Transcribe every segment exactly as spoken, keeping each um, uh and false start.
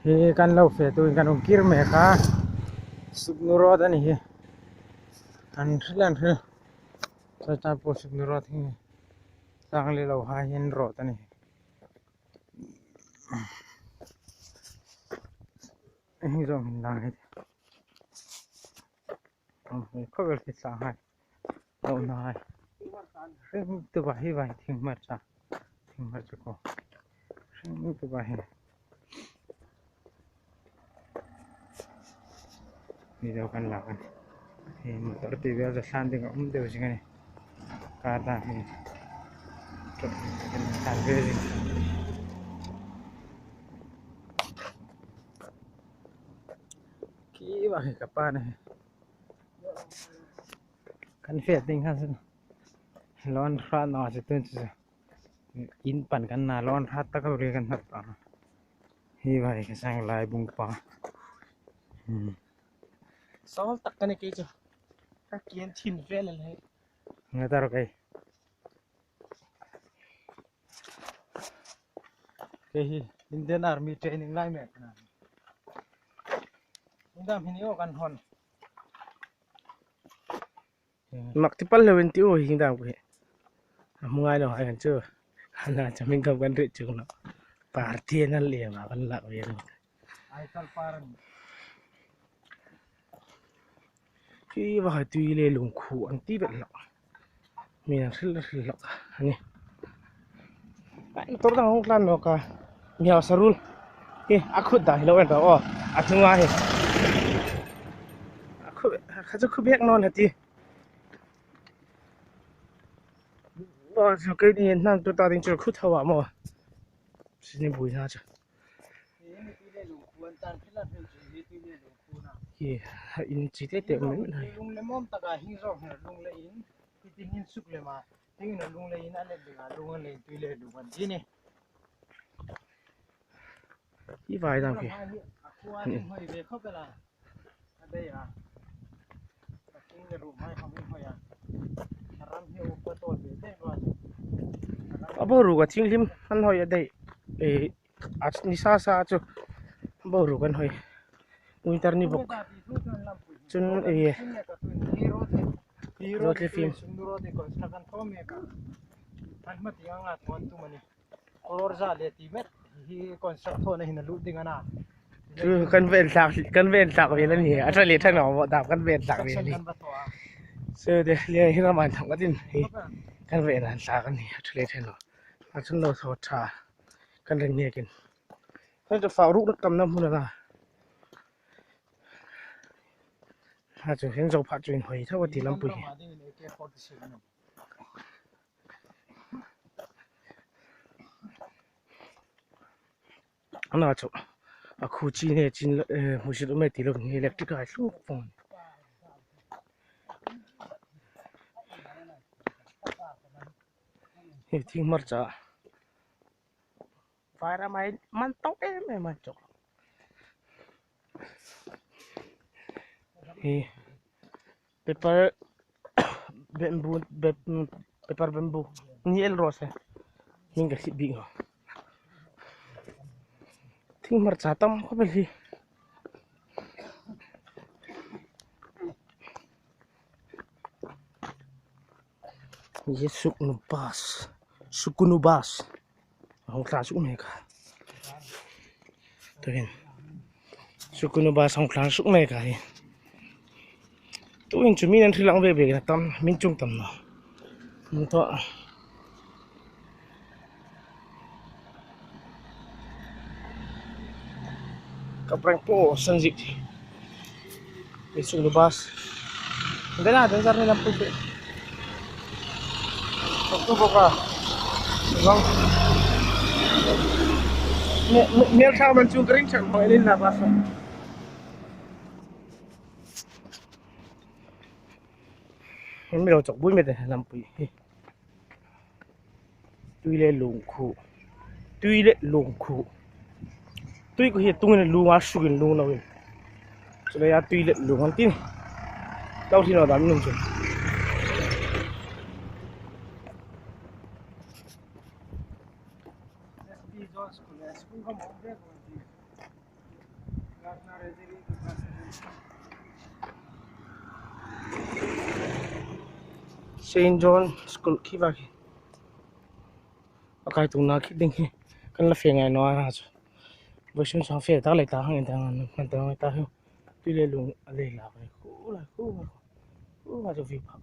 Hi kan lo fe tu kan um kir mek a. Sugnu Road a ni hi. An hril, an hril. Churachandpur Sugnu Road hi. Sang le lo hai hin road a ni hi. Hi zawng hin lang hi. Khawvel hi sang hai. Lo na hai. Hring tu ba hi vai thing hmarcha. Thing hmarcha ko. Hring tu ba hi. Video kan la kan. Hi motor ti vel za hlan ding a um deu zing a ni. Ka ta hi. Kan hlan ve zing. Ki va hi ka pa na hi. Kan fe ding khan sin. Lawn hrat naw si tun chu. In pan kan na lawn hrat tak a ri kan hnat ta. Hi vai ka sang lai bung pa. Hmm. Sawl tak ka ni kei chu. Ka kien thin vel a le. Nga tar kai. Kei hi Indian Army training lai mek na. Hung dam hin i o kan hon. Mak ti pal lo in ti o hi dam ko hi. A hmu ngai lo hai kan chu. Ana cha min kam kan ri chu no. Party na le ma kan la ve. Ai kal par. Hi va hai tui le lung khu an ti vet lo. Mi an hril hril lo a ni. Ai, motor dang hung tlan nawk a. Mi hau sarul. Hi, a khut da hi lo en ta o. A thunga hi. A khu, kha chu khu bek naw na ti. Aw, chu kei ni hnam tu ta ding chu khu thawa maw. Sini bui na chu. Hi, in chi te te mai mai. Lung le mawm taka hi zawk hi lung le in. Hi ti hin suk le ma. Hi in lung le in a le ding a lung a le tui le lung an ti ni. Hi vai dang khi. A khua ding hoi ve khawp el a. A dei a. A thing le ru mai khawm in hoi a. A ram hi u pa tol ve te ba. A boruok a thing hlim an hoi a dei. E, a ni sa sa chu. Boruok an hoi. Winter ni bawk. Chun, e, road le fim. An hma ti anga tuan tu mani. Crore za le ti met hi construct thona hin a lut ding a na. Chu kan ven thlak, kan ven thlak vel a ni. A ṭha le ṭha naw maw dam kan ven thlak vel a ni. Kan va thaw a. Chu te le hi ram an thang ka tin hi. Kan ven an thlak a ni. A ṭha le ṭha naw. A chun lo thaw ṭha. Kan reng nekin. Kan chu fak ruk rak tam na hmun a na. A chu hin zo pha chu in hoi thaw a ti lampui hi. Ana chu a khu chi ne chin, eh, hmusit um e ti lo ni electric a hluk pawng. Hi thing hmarcha. Vai ram ai man tawk em em a chu. Hi. Paper bamboo, bam-, paper bamboo. Ni el rose. Min ka khi bi ngo. Thing hmarcha tam khawp el hi. Hi Sugnu Pass. Sugnu Pass. Hung tla suk mek a. Tuhin. Sugnu Pass hung tla suk mek a hi. Tuhin chu min an hril ang ve ve na tam, min chung tam naw. Min thaw. Ka prank po san zik. Hi Sugnu Pass. Dena, den zar ni lam pupe. Tuk tuk a. Vâng. Mel tha man chu green chang hoi lin na bus. Mi lo chok bui me te lampui. Tui le lung khu. Tui le lung khu. Tui khu hi tungin lung a sukin lung lo in. Chu leia tui le lung an tin. Lo thi lo dam nung chu. S P John School, school ka mo de ko. Saint John School khi va khi. A kai tung na khi ding khi. Kan la fe ngai naw a chu. Vawisun sang fe tak lei ta hang in ta ngan, ngan ta ngai ta hi. Tui le lung a lei la khu la khu. Khu la chu view park.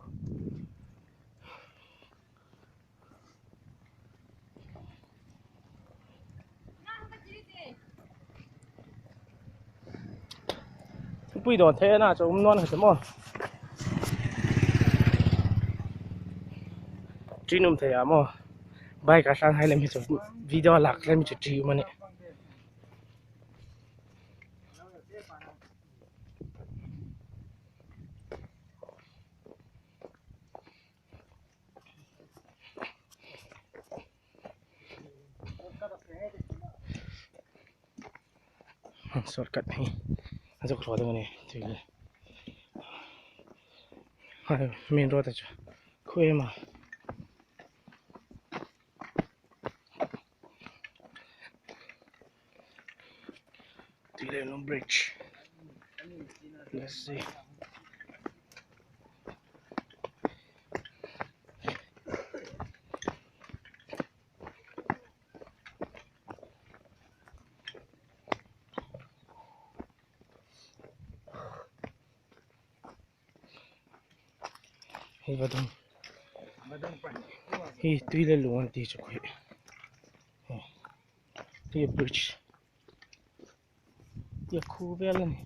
Pui dawn thei a na chu um naw ni chu maw. Ṭi nuom thei a maw. Bike a tlan hai lem hi chu video lak lem hi chu ṭi um a nih. Shortcut hi. A zuk ro ding a nih. Tui le. Hai, main road a chu. Khu em a. Tui le lung bridge. Let's see. Hi vadung. Hi tui le lung an ti chu khu. Hi bridge. Hi khu vel a nih.